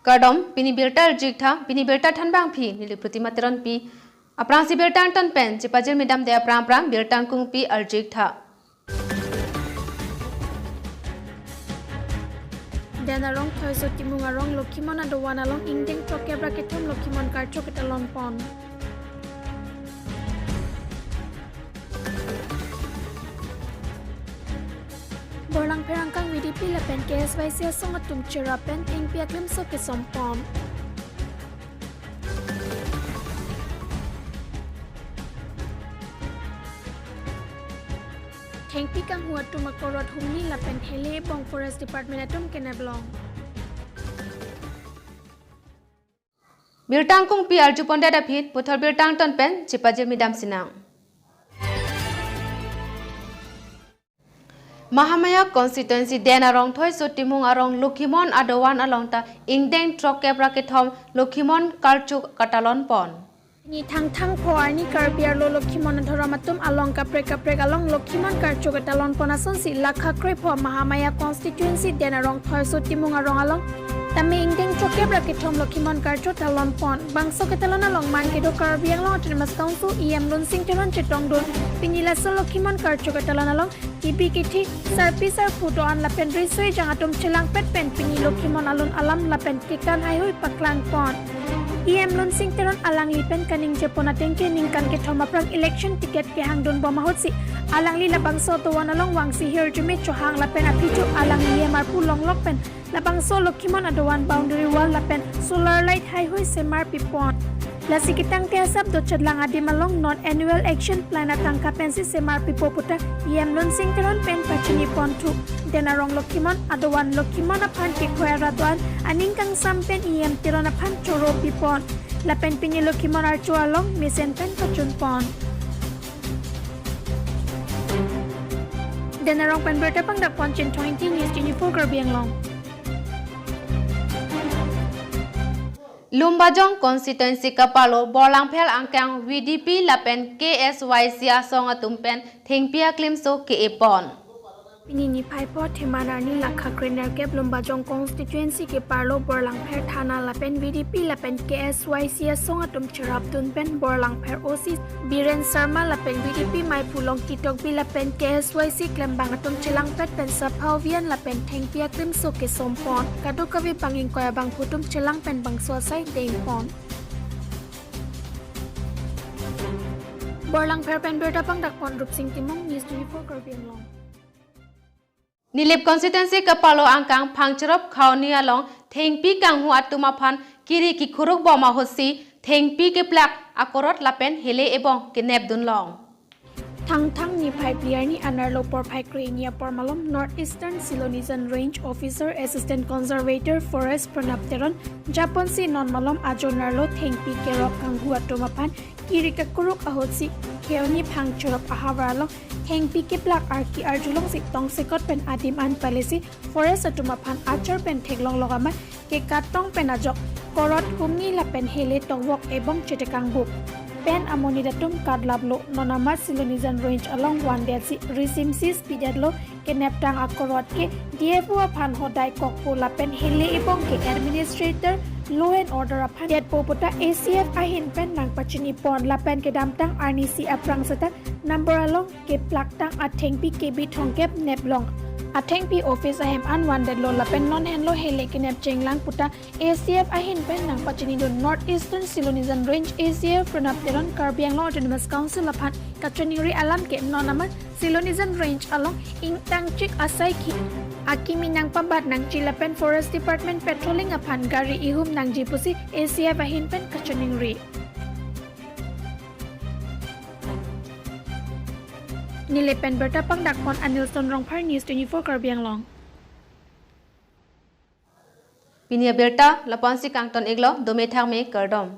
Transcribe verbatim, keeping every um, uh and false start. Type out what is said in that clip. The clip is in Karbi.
Kardom, pini birta arju-ik tha, pini birta thanbangpi neli Protima Teronpi. Aphrangsi birta angton pen chepajirmi damde aphrang aphrang birta angkungpi arju-ik tha. Den arong Thoiso Timung arong Lokhimon adovan along ingdeng throkkep ra kethom Lokhimon karcho ketalon pon. Borlangpher angkang V D P lapen K S Y C asong atum cherap pen thengpi aklimso kesom pon. Thengpi kanghu atum akorot humni lapen hele ebong Forest Department atum kenep long. Birta angkungpi arju pondet aphi, puthot birta angton pen chepajirmi damsinang. Mahamaya constituency Den arong Thoiso Timung arong Lokhimon adovan along ta ingdeng throkkep ra kethom Lokhimon karcho ketalon pon. Ni Thangthang pho arni Karbi arlo Lokhimon adhorom atum along kaprek kaprek along Lokhimon karcho ketalon pon asonsi lakha krepho Mahamaya constituency Den arong Thoiso Timung arong along tame ingdeng throkkep ra kethom Lokhimon karcho talon pon. Bangso ketalon along man kedo Karbi Anglong Autonomous Council E M Lunsing Teron chetongdun. Pini laso Lokhimon karcho ketalon along kibi kithi, sarpi sarpo do-an lapen riso ejang atum chelangpet pen pini Lokhimon alun alam lapen kekan haihui paklang pon. E M Lunsing Teron alangli pen kaningje pon atengke ningkan kethom aphrang election ticket kehangdun bom ahutsi alangli labangso adovan along vangsi hirjume chohang lapen aphi cho alangli E M arpu longlok pen labangso Lokhimon adovan boundary wall lapen solar light haihui semarpi pon. Lasi ketangte asap dochotlang adim along non annual action plan atangka pensi semarpipo puta E M Lunsing Teron pen pachini ponthu. Den arong Lokhimon adovan Lokhimon aphan kekhoi arat do-an aning kangsam pen E M Teron aphan choro pipon. Lapen pini Lokhimon archo along mesen pen kachun pon. Den arong pen birta pangdak pon Chinthong Ingti, News twenty-four Karbi Anglong. Lumbajong constituency kapalo Borlangpher angkang V D P lapen K S Y C asong atum pen thengpi aklimso ke-e pon. Pini niphai pho Theman arni lakha krenerkep Lumbajong constituency keparlo Borlangpher thana lapen V D P lapen K S Y C asong atum cherapdun pen Borlangpher O C Biren Sharma lapen V D P maiphu Longki Tokbi lapen K S Y C klembang atum chelangpet pen sapha avian lapen thengpi aklimso kesom pon. Kadokave bang ingkoi abangphu atum chelang pen bangso asai deng pon. Borlangpher pen birta pangdak pon Rupsing Timung, News twenty-four Karbi Anglong. Nilip constituency kapalo angkang Phangcherop Khaoni along thengpi kanghu atum aphan kiri kikhuruk bom ahutsi thengpi keplak akorot lapen hele ebong kenepdun long. Thangthang niphai phli arni anerlo porphai krehini apor malom North Eastern Silonijan Range Officer Assistant Conservator Forest Pranab Teron japonsi non malom ajo nerlo thengpi kerok kanghu atum aphan kiri kakuruk ahutsi Khaoni Phangcherop ahavar along thengpi keplak arki arjulongsi tongsekot pen adim an palisi forest atum aphan achor pen theklonglok amat kekatong pen ajok korot humni lapen hele tokvok ebong chetekangbup pen amonit atum katlaplo. Non amat Silonijan Range along vandetsi risimsi speed detlo. Keneptang akorot ke D F O aphan hodai kokpo lapen hele ebong ke administrator law and order aphan detpo puta A C F ahin pen nangpachini pon lapen kedamtang arnisi aphrang seta number along keplaktang athengpi kebi thomkep neplong. Athengpi office ahem an vandetlo lapen non henlo hele kenep chenglang puta A C F ahin pen nangpachinidun. North Eastern Silonijan Range A C F Pranab Teron Karbi Anglong Autonomous Council aphan kachiningri alam ke non amat Silonijan Range along ingtangchik asai ke akimi nangpabat nangji lapen Forest Department patrolling aphan gari ihum nangji pusi A C F ahin pen kachiningri. Nilip pen birta pangdak pon Anilson Rongphar, News twenty-four Karbi Anglong. Pini abirta lapu-ansi kangton-iklo, dome thakme, kardom.